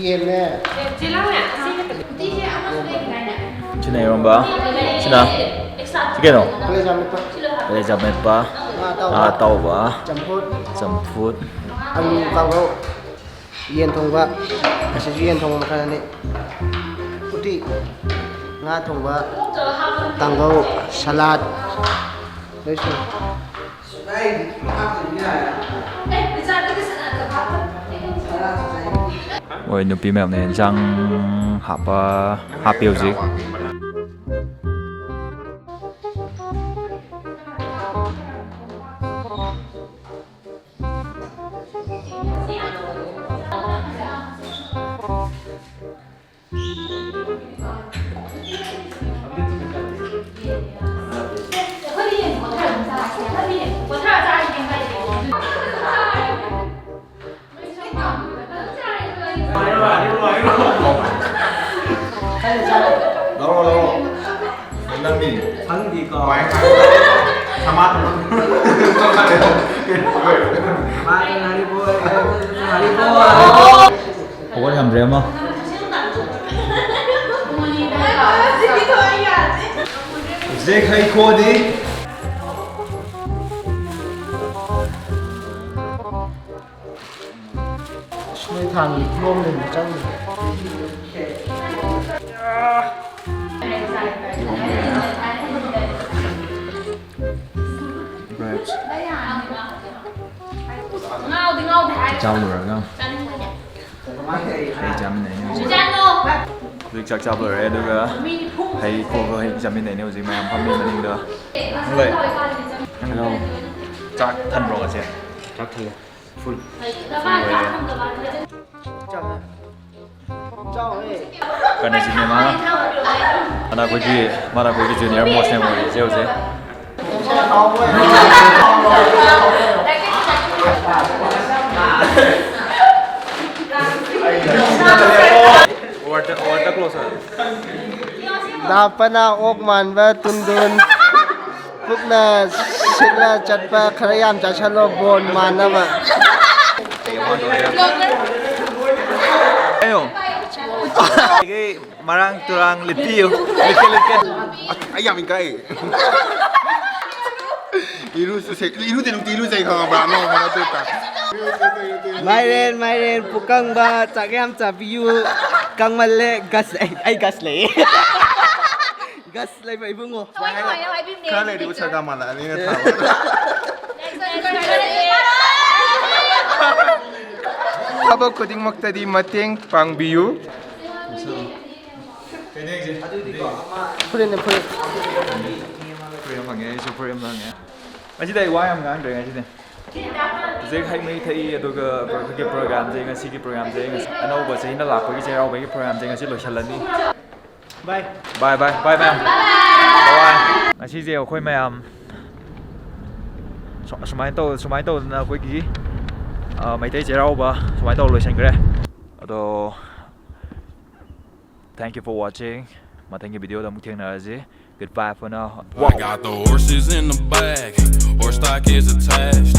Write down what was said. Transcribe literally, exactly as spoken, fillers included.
ꯌꯦꯟꯅꯦ꯫ ꯁꯤꯅ ꯏꯔꯣꯝꯕ꯫ ꯁꯤꯅ ꯁꯤ ꯀꯩꯅꯣ? ꯀꯂꯦꯖꯥ ꯃꯦꯠꯄ꯫ ꯀꯂꯦꯖꯥ ꯃꯦꯠꯄ꯫ ꯉꯥ ꯑꯇꯥꯎꯕ꯫ ꯉꯥ ꯑꯇꯥꯎꯕ꯫ ꯆꯝꯐꯨꯠ꯫ ꯆꯝꯐꯨꯠ꯫ ꯑꯂꯨ ꯀꯥꯡꯍꯧ꯫ ꯌꯦꯟ ꯊꯣꯡꯕ꯫ ꯑꯁꯤꯁꯨ ꯌꯦꯟ ꯊꯣꯡꯕ ꯃꯈꯜ ꯑꯅꯤ꯫ ꯎꯇꯤ꯫ ꯉꯥ ꯊꯣꯡꯕ꯫ ꯀꯥꯡꯍꯧ꯫ ꯁꯂꯥꯗ꯫ ꯂꯣꯏ ꯁꯨꯔꯦ꯫ ꯃꯣꯏ ꯅꯨꯄꯤ ꯃꯌꯥꯝꯅ ꯌꯦꯟꯁꯥꯡ ꯍꯥꯞꯄ, ꯍꯥꯞꯄꯤ ꯍꯧꯖꯤꯛ꯫ ꯂꯧꯔꯣ, ꯂꯧꯔꯣ꯫ ꯅꯪꯗꯤ? ꯈꯪꯗꯦꯀꯣ꯫ ꯁꯃꯥ ꯍꯧꯒꯠ ꯉꯝꯗ꯭ꯔꯦ ꯑꯃ꯫ ꯍꯧꯖꯤꯛ ꯍꯩ ꯈꯣꯗꯤ꯫ ꯑꯁ, ꯃꯣꯏ ꯊꯥꯡꯒꯤ ꯐꯤꯕꯝ ꯂꯩꯕ ꯆꯪꯗ꯭ꯔꯦ꯫ Grapes꯫ ꯆꯥꯛ ꯆꯥꯕ ꯂꯣꯏꯔꯒ ꯍꯩ ꯆꯥꯃꯤꯟꯅꯩꯅꯦ ꯍꯧꯖꯤꯛ꯫ ꯍꯧꯖꯤꯛ ꯆꯥꯛ ꯆꯥꯕ ꯂꯣꯏꯔꯦ, ꯑꯗꯨꯒ ꯍꯩ ꯈꯣꯛꯑꯒ ꯍꯩ ꯆꯥꯃꯤꯟꯅꯩꯅꯦ ꯍꯧꯖꯤꯛ ꯃꯌꯥꯝ ꯐꯝꯃꯤ ꯃꯅꯤꯡꯗ꯫ ꯅꯪ ꯂꯩ? ꯍꯜꯂꯣ꯫ ꯆꯥꯛ ꯊꯟꯕ꯭ꯔꯣ ꯉꯁꯤ? ꯆꯥꯛ ꯊꯜꯂꯦ꯫ Full꯫ Full ꯑꯣꯏꯔꯦ꯫ ꯆꯥꯛ꯫ ꯀꯟꯅ ꯁꯤꯅꯦꯃꯥ꯫ ꯃꯅꯥꯈꯣꯏꯒꯤ ꯃꯅꯥꯈꯣꯏꯒꯤ ꯖꯨꯅꯤꯌꯔ ꯃꯣꯁꯅꯦ ꯑꯣꯏꯔꯤꯁꯦ ꯍꯧꯖꯤꯛ꯫ ꯗꯥꯄꯅ ꯑꯣꯛ ꯃꯥꯟꯕ ꯇꯨꯟꯗꯨꯟ꯫ ꯄꯨꯛꯅ ꯁꯤꯠꯂ ꯆꯠꯄ ꯈꯔ ꯌꯥꯝ ꯆꯥꯁꯜꯂꯣ ꯕꯣꯟ ꯃꯥꯟꯅꯕ꯫ ꯑꯌꯣ꯫ ꯃꯔꯥꯡ ꯇꯨꯔꯥꯡ ꯂꯤꯠꯄꯤꯌꯨ꯫ ꯂꯤꯠꯀꯦ, ꯂꯤꯠꯀꯦ꯫ ꯑꯩ ꯌꯥꯝ ꯏꯀꯥꯏ꯫ ꯏꯔꯨꯁꯨ ꯁꯦ-, ꯏꯔꯨꯗꯤ ꯅꯨꯡꯇꯤ ꯏꯔꯨꯖꯩ ꯈꯪꯉꯕ꯭ꯔꯥ? ꯅꯣꯡꯃ ꯅꯠꯇꯦ꯫ ꯃꯥꯏꯔꯦꯟ, ꯃꯥꯏꯔꯦꯟ, ꯄꯨꯀꯪꯕ, ꯆꯥꯛ ꯌꯥꯝ ꯆꯥꯕꯤꯌꯨ꯫ ꯀꯪꯃꯜꯂꯦ, ꯒꯁ, ꯑꯩ, ꯑꯩ ꯒꯁ ꯂꯩꯌꯦ꯫ ꯒꯁ ꯂꯩꯕ ꯏꯕꯨꯡꯉꯣ꯫ ꯁꯨꯃꯥꯏꯅ ꯍꯥꯏꯌꯣ ꯍꯥꯏꯕꯤꯕꯅꯦ꯫ ꯈꯔ ꯂꯩꯔꯗꯤ ꯎꯁꯥꯒꯥ ꯃꯥꯜꯂꯛꯑꯅꯤꯅ ꯊꯥꯕ꯫ ꯊꯕꯛ ꯈꯨꯗꯤꯡꯃꯛꯇꯗꯤ ꯃꯇꯦꯡ ꯄꯥꯡꯕꯤꯌꯨ꯫ ꯐꯨꯔꯤꯠꯅꯦ, ꯐꯨꯔꯤꯠ꯫ ꯐꯨꯔꯤꯠ ꯑꯃ ꯐꯪꯉꯦ, ꯑꯩꯁꯨ ꯐꯨꯔꯤꯠ ꯑꯃ ꯐꯪꯉꯦ꯫ ꯉꯁꯤꯗꯤ ꯑꯩ ꯋꯥ ꯌꯥꯝ ꯉꯥꯡꯗ꯭ꯔꯦ ꯉꯁꯤꯗꯤ꯫ ꯍꯧꯖꯤꯛ ꯍꯩ ꯃꯍꯤ ꯊꯛꯏ, ꯑꯗꯨꯒ ꯑꯩꯈꯣꯏꯒꯤ ꯄ꯭ꯔꯣꯒ꯭ꯔꯥꯝꯁꯦ, ꯉꯁꯤꯒꯤ ꯄ꯭ꯔꯣꯒ꯭ꯔꯥꯝꯁꯦ, ꯉꯁꯤ ꯑꯅꯧꯕ ꯆꯍꯤꯅ ꯂꯥꯛꯄꯒꯤ ꯆꯩꯔꯥꯎꯕꯒꯤ ꯄ꯭ꯔꯣꯒ꯭ꯔꯥꯝꯁꯦ ꯉꯁꯤ ꯂꯣꯏꯁꯤꯜꯂꯅꯤ꯫ ꯕꯥꯏ꯫ ꯕꯥꯏ, ꯕꯥꯏ, ꯕꯥꯏ, ꯃꯌꯥꯝ꯫ ꯕꯥꯏ꯫ ꯉꯁꯤꯁꯦ ꯑꯩꯈꯣꯏ ꯃꯌꯥꯝ ꯁꯨ-, ꯁꯨꯃꯥꯏꯅ ꯇꯧ-, ꯁꯨꯃꯥꯏꯅ ꯇꯧꯗꯅ ꯑꯩꯈꯣꯏꯒꯤ, ꯑ, ꯃꯩꯇꯩ ꯆꯩꯔꯥꯎꯕ ꯁꯨꯃꯥꯏꯅ ꯇꯧꯔ ꯂꯣꯏꯁꯤꯟꯈ꯭ꯔꯦ꯫ ꯑꯗꯣ, thank you for watching. ꯃꯊꯪꯒꯤ ꯚꯤꯗꯤꯑꯣꯗ ꯑꯃꯨꯛ ꯊꯦꯡꯅꯔꯁꯤ꯫ Goodbye for now. I got the horses in the back, horse stock is attached.